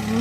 Khua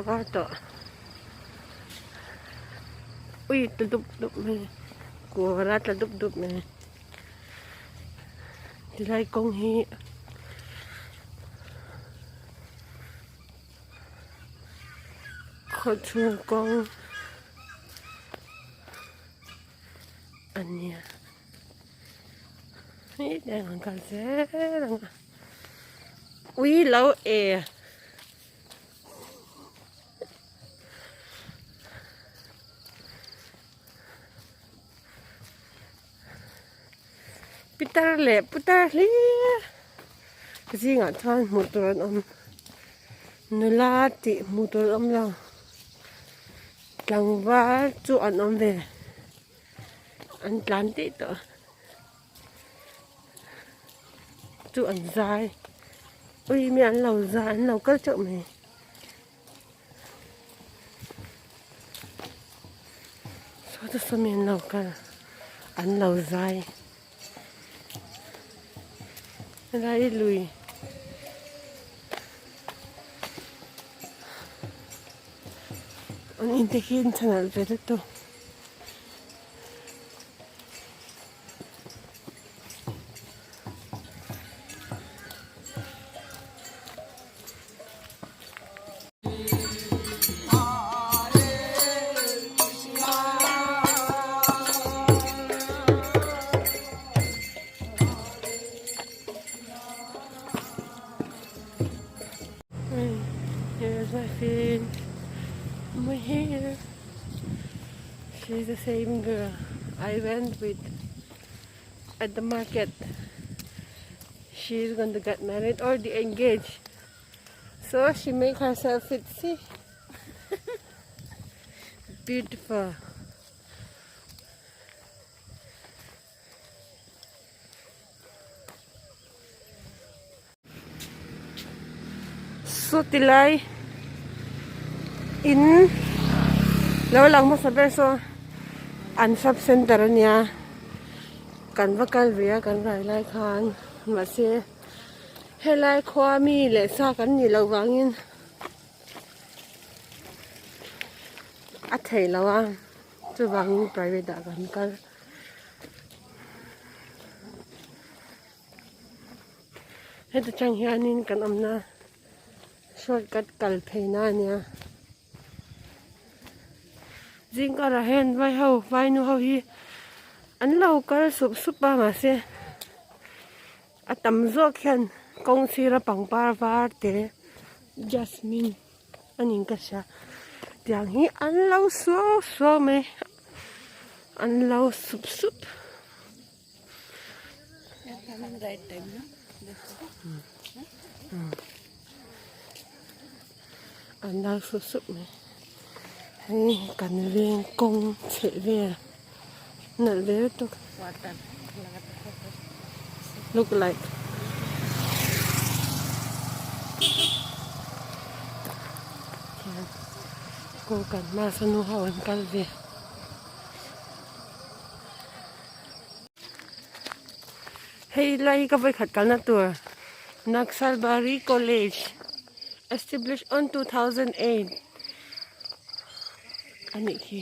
var tawh ui tla dup dup mai kawr a tla dup dup mai tilai kawng hi khawchhung kawng a nia hetiang an kal zel ang a ui lo e. Pitar leh putar hlir zingah chuan hmuh tur an awm nula tih hmuh tur an awm lo tlangval chu an awm ve an tlan tih tawh chu an zai ui mi an lo zai an lo kal teuh mai. Sawta sawmi an lo kal an lo zai helai lui an in te khi an chhan alh ve deuh tawh. Here's my fin. My hair. She's the same girl I went with at the market. She's going to get married or the engaged. So she make herself fit. See? Beautiful. Saw ti lai in lo lang hmasa ber saw an sub center a nia kan va kal ve a kan rai lai khan mahse helai khua mi leh sa kan nih loh vangin a theih loh a chuvangin private ah kan kal. Heti tang hianin kan awmna shortcut kal pheina a nia zing karah hian vai ho vai nu ho hi an lo kal sup sup a mahse a tam zawk hian kawng sira pangpar var te jasmine a nih ka hria tiang hi an lo suau suau mai an lo sup sup. An dal sup sup mai hei kan veng kawng chheh vel nalh ve lutuk look like kaw kan hma saw nu ho an kal ve. Hei lai hi ka vawikhat kalna tur Naxalbari College established on 2008 a nih khi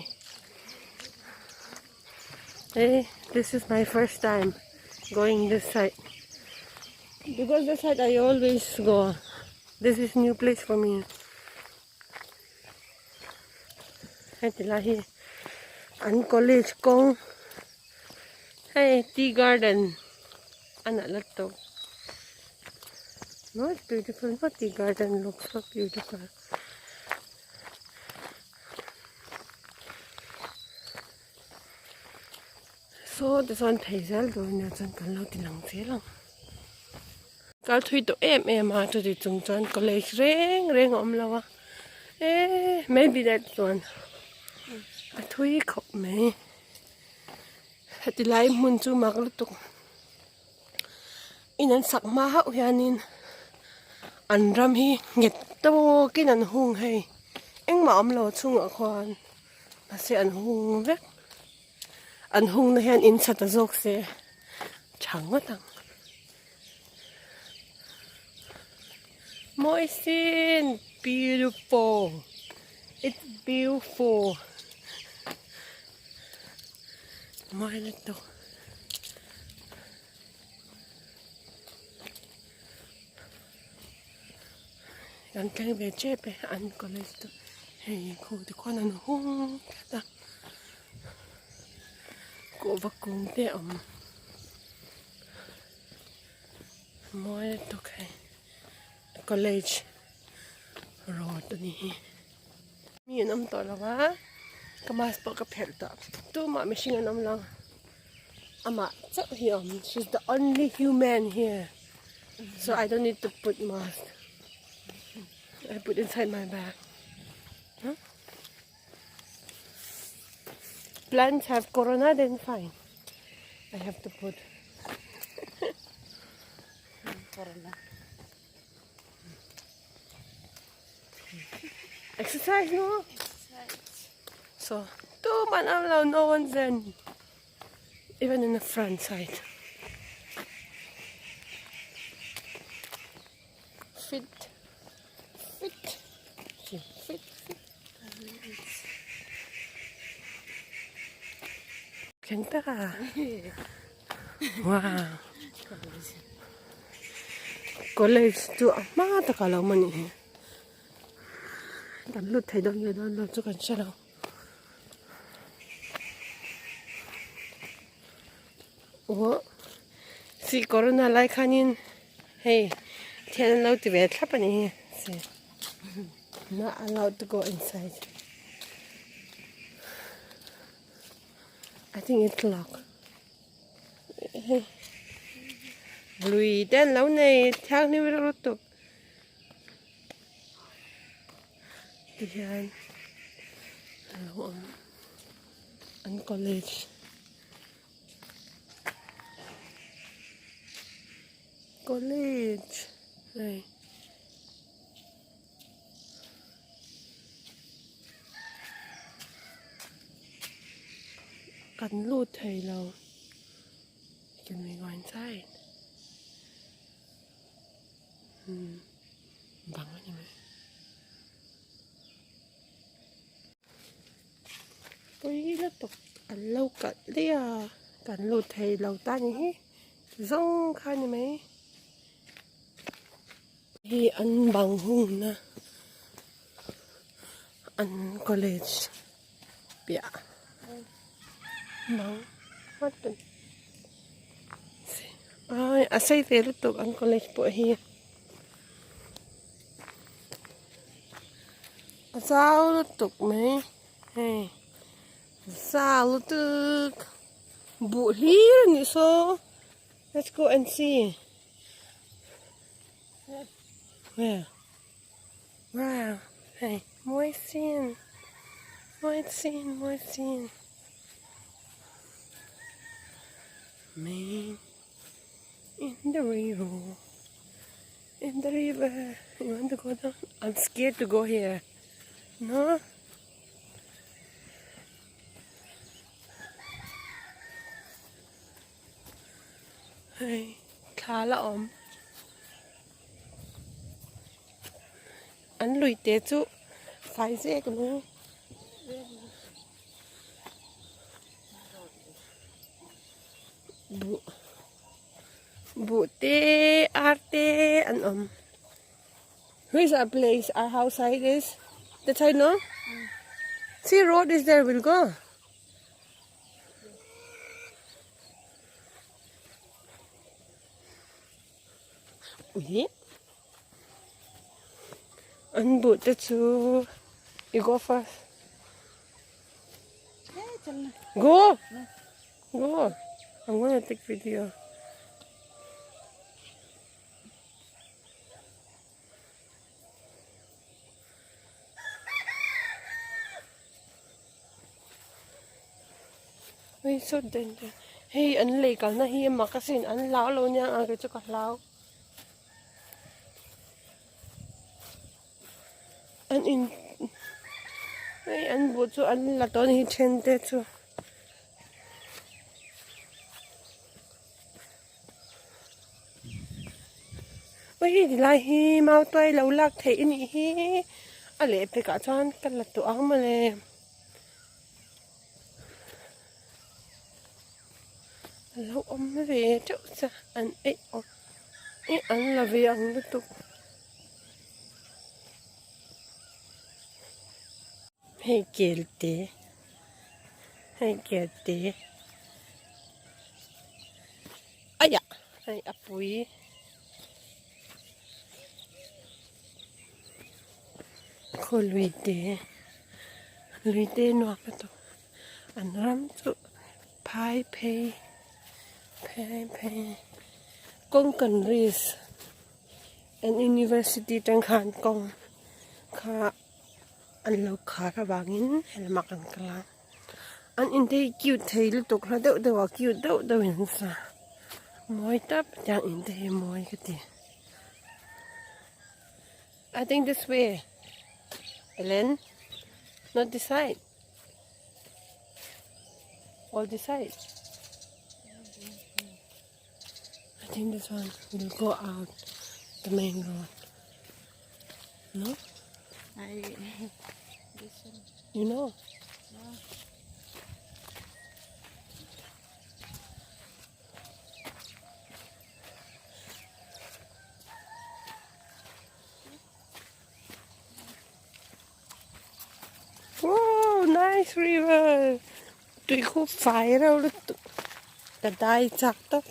hei this is my first time going this side because this side I always go this is new place for me. Heti lai hi an college kawng hei tea garden a nalh la tawp most beautiful maw tea garden looks so beautiful. Saw te chuan phei zel tur ania chuan kan lo ti lang zel ang. Kal thui tawh em em a chuti chung chuan college reng reng a awm lo a eh maybe that chuan a thui khawp mai. Heti lai hmun chu mak lutuk in an sak hma hauh hianin an ram hi nghet tawkin an hung hei engmah awm lo chhungah khuan mahse an hung vek an hungna hian in chhat ta zawk se tha ngawt ang. Mawi sin beautiful it's beautiful mawi lutuk kan thleng ve tep e an college chu hei khu te khuan an hung tlat a kuhva kung te a awm. Mawi lutuk hei college road a ni hi mi an awm tawh lo a ka mask pawh ka phelh tawh tumah mihring an awm lo amah chauh hi a awm she is the only human here so I don't need to put mask I put inside my bag huh plants have corona then fine. I have to put Corona. Exercise no? Exercise. So, tu man am lo, no one's in. Even in the front side. Fit. Fit. Fit. Fit. Thleng tak a wow college chu a hma tak a lo awm a nih hi kan lut thei dawn nge dawn lo chu kan hre lo aw si corona lai khanin hei thian an lo ti ve thlap a nih hi si. Not allowed to go inside. I think it's locked. Hei lui te an lo nei thianghlim reuh lutuk tihian a lo awm an college. College hei. Kan lut thei lo can we go inside umm bang a ni mai pui lutuk an lo kalh daih a kan lut thei lo ta ni hi zawng kha a ni mai. Hi an bang hungna an college piah bang ai a sei ve lutuk an college pawh hi a zau lutuk mai hei zau lutuk buh hlir a nih saw let's go and see. Where? Wow. Hey, mawi sin. Mawi sin, mawi sin. Man in the river. In the river. You want to go down? I'm scared to go here. No? Hei thla la awm an lui te chu fai zek mai buh buh te ar te an awm where is our place our house side is that side no see road is there we'll go. Ui an buh te chu you go first go go I'm gonna take video. Ui sawt den te. Hei an lei kalna hi a mak asin an hlau lo nia ang kei chu ka hlau. An in hei an buh chu an la tawh a ni hi then te chu. Ui hei ti lai hi mau tuai lo lak theih a nih hi a lehpekah chuan ka la tawh ang mawle. A lo awm ve teuh che an eih awm ih an la ve ang lutuk. Hei kel te hei kel te aiah hei a pui. Khaw lui te lui te nuam a tawp an ram chu phai phei phai phei kawng kan risk an university tang khan kawng kha an lo khar avangin helamah kan kal a an in te hi cute thei lutuk hla deuh deuh ah cute deuh deuh in an sa mawi tak tiang in te hi mawi ka ti. I think this way Ellen not this side all this side I think this one will go out the main road no I this one. You know No. Wow, nice river. Tui khu fai reuh lutuk. Ka dai chak tawp.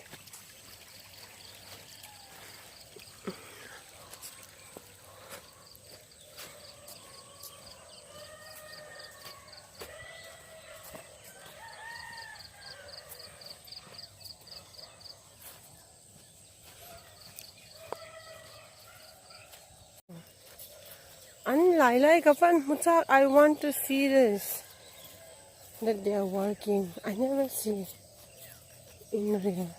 An lai lai ka van hmu chak I want to see this that they are working I never see in real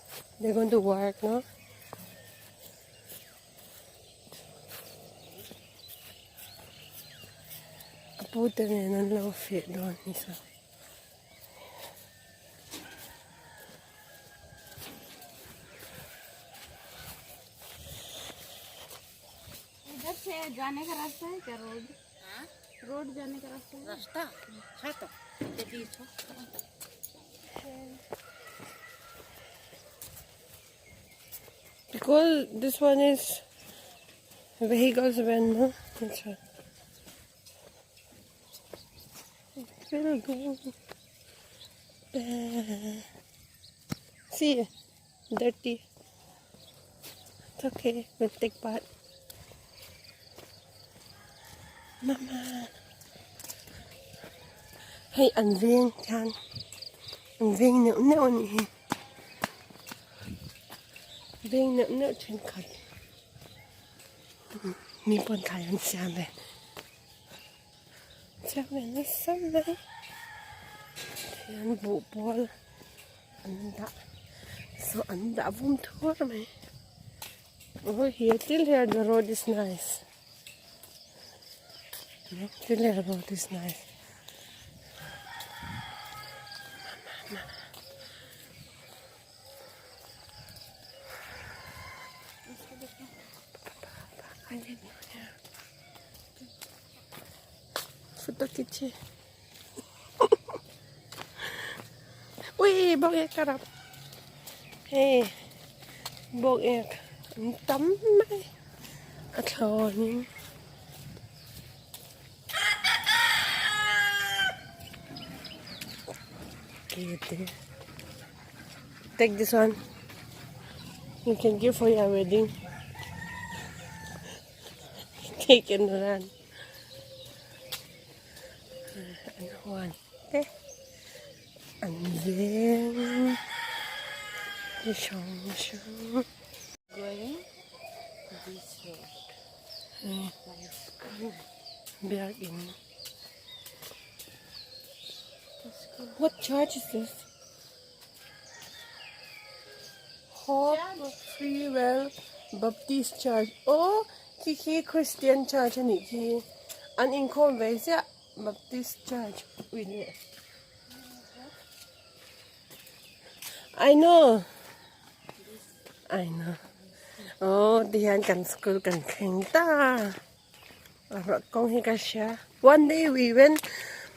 they going to work no a pu te nen an lo feh dawn ni sa. इधर से जाने का रास्ता है क्या road road जाने का रास्ता है रास्ता छ त त्यति छ Because this one is vehicles van, no? That's right. It will go there. See, dirty. It's okay, we'll take part. Mama. Hei an veng hian an veng neuh neuh a nih hi veng neuh neuh thenkhat mi pawn thlai an siam ve siam ve nasa mai tihian buhpawl an dah saw an dah vum thur mai oh here till here the road is nice. Till here the road is nice. I didn't know here. Photo khichi. Ui, bawk ek ka rap. Hei, bawk ek an tam mai. A thlawnin. Take this one. You can give for your wedding. Take and run. An huan te an veng chi hrang hrang. Going this road. My school. Biakin. What church is this? Hope Free Will Baptist Church aw khi khi Christian Church a nih khi an inkhawm ve ziah Baptist Church ui leh I know I know aw tihian kan school kan thleng ta a ruah kawng hi ka hria one day we went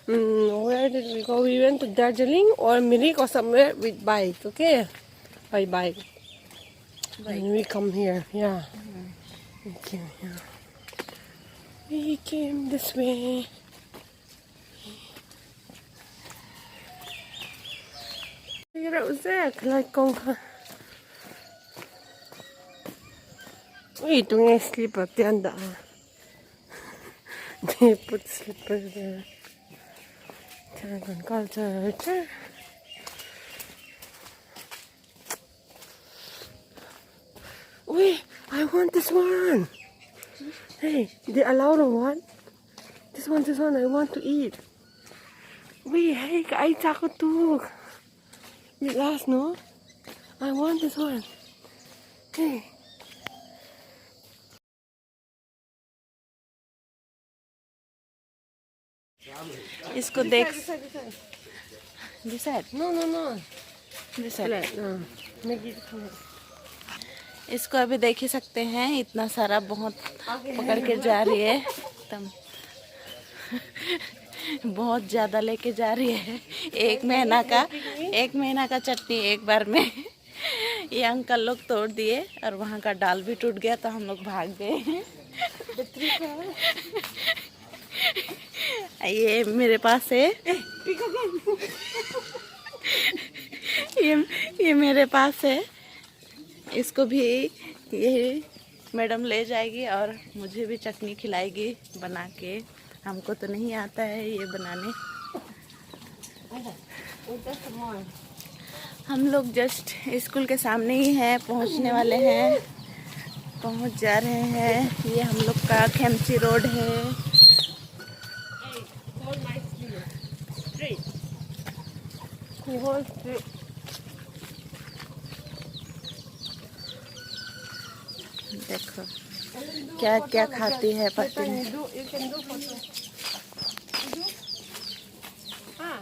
umm where did we go we went to Darjeeling or Mirik or somewhere with bike okay by bike and we come here yeah we came here we came this way. Reuh zek lai kawng kha ui tunge slipper te an dah a they put slipper there chuan kan kal char char. Ui I want this one hey they allow the one. This one, this one, I want to eat. Wait, hey, ka ai chak tu. Wait, last no? I want this one. Hey. इसको देख this side No, no, no. This side Flat, no. Make it flat. इसको अभी देख ही सकते हैं इतना सारा बहुत पकड़ के जा रही है एकदम बहुत ज़्यादा लेके जा रही है एक महीना का एक महीना का चटनी एक बार में ये अंकल लोग तोड़ दिए और वहाँ का डाल भी टूट गया तो हम लोग भाग गए ये मेरे पास है ये ये मेरे पास है इसको भी ये मैडम ले जाएगी और मुझे भी चटनी खिलाएगी बना के हमको तो नहीं आता है ये बनाने हम लोग जस्ट स्कूल के सामने ही हैं पहुंचने वाले हैं पहुंच जा रहे हैं ये हम लोग का खेमची रोड है Hold nicely. Straight. You hold straight. देखो क्या क्या खाती है पति You do, you can do photo. You do? Ah.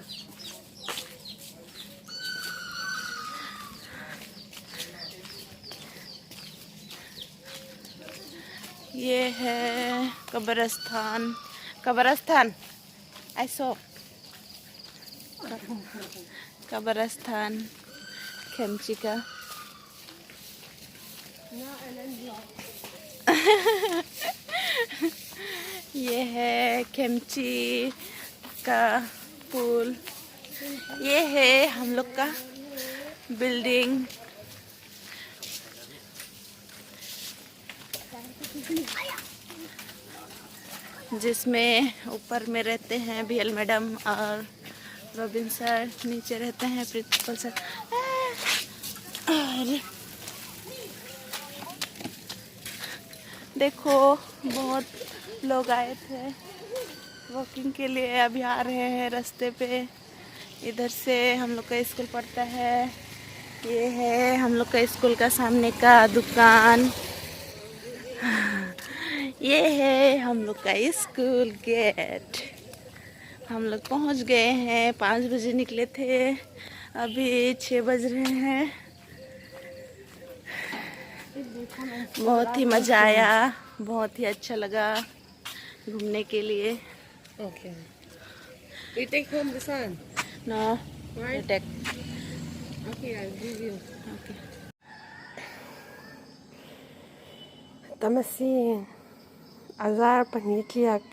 ये है कब्रस्तान कब्रस्तान ऐसो कब्रस्तान खेमची का ये है खेमची का पुल ये है हम लोग का बिल्डिंग जिसमें ऊपर में रहते हैं बीएल मैडम और रॉबिन सर नीचे रहते हैं प्रिंसिपल सर और देखो बहुत लोग आए थे वॉकिंग के लिए अभी आ रहे हैं रास्ते पे इधर से हम लोग का स्कूल पड़ता है ये है हम लोग का स्कूल का सामने का दुकान ये है हम लोग का स्कूल गेट हम लोग पहुंच गए हैं 5 बजे निकले थे अभी 6 बज रहे हैं बहुत ही मज़ा आया बहुत ही अच्छा लगा घूमने के लिए Okay. You take home this one. No Right? Take Okay, I'll give you. Okay Tamasin. Azar panitliak.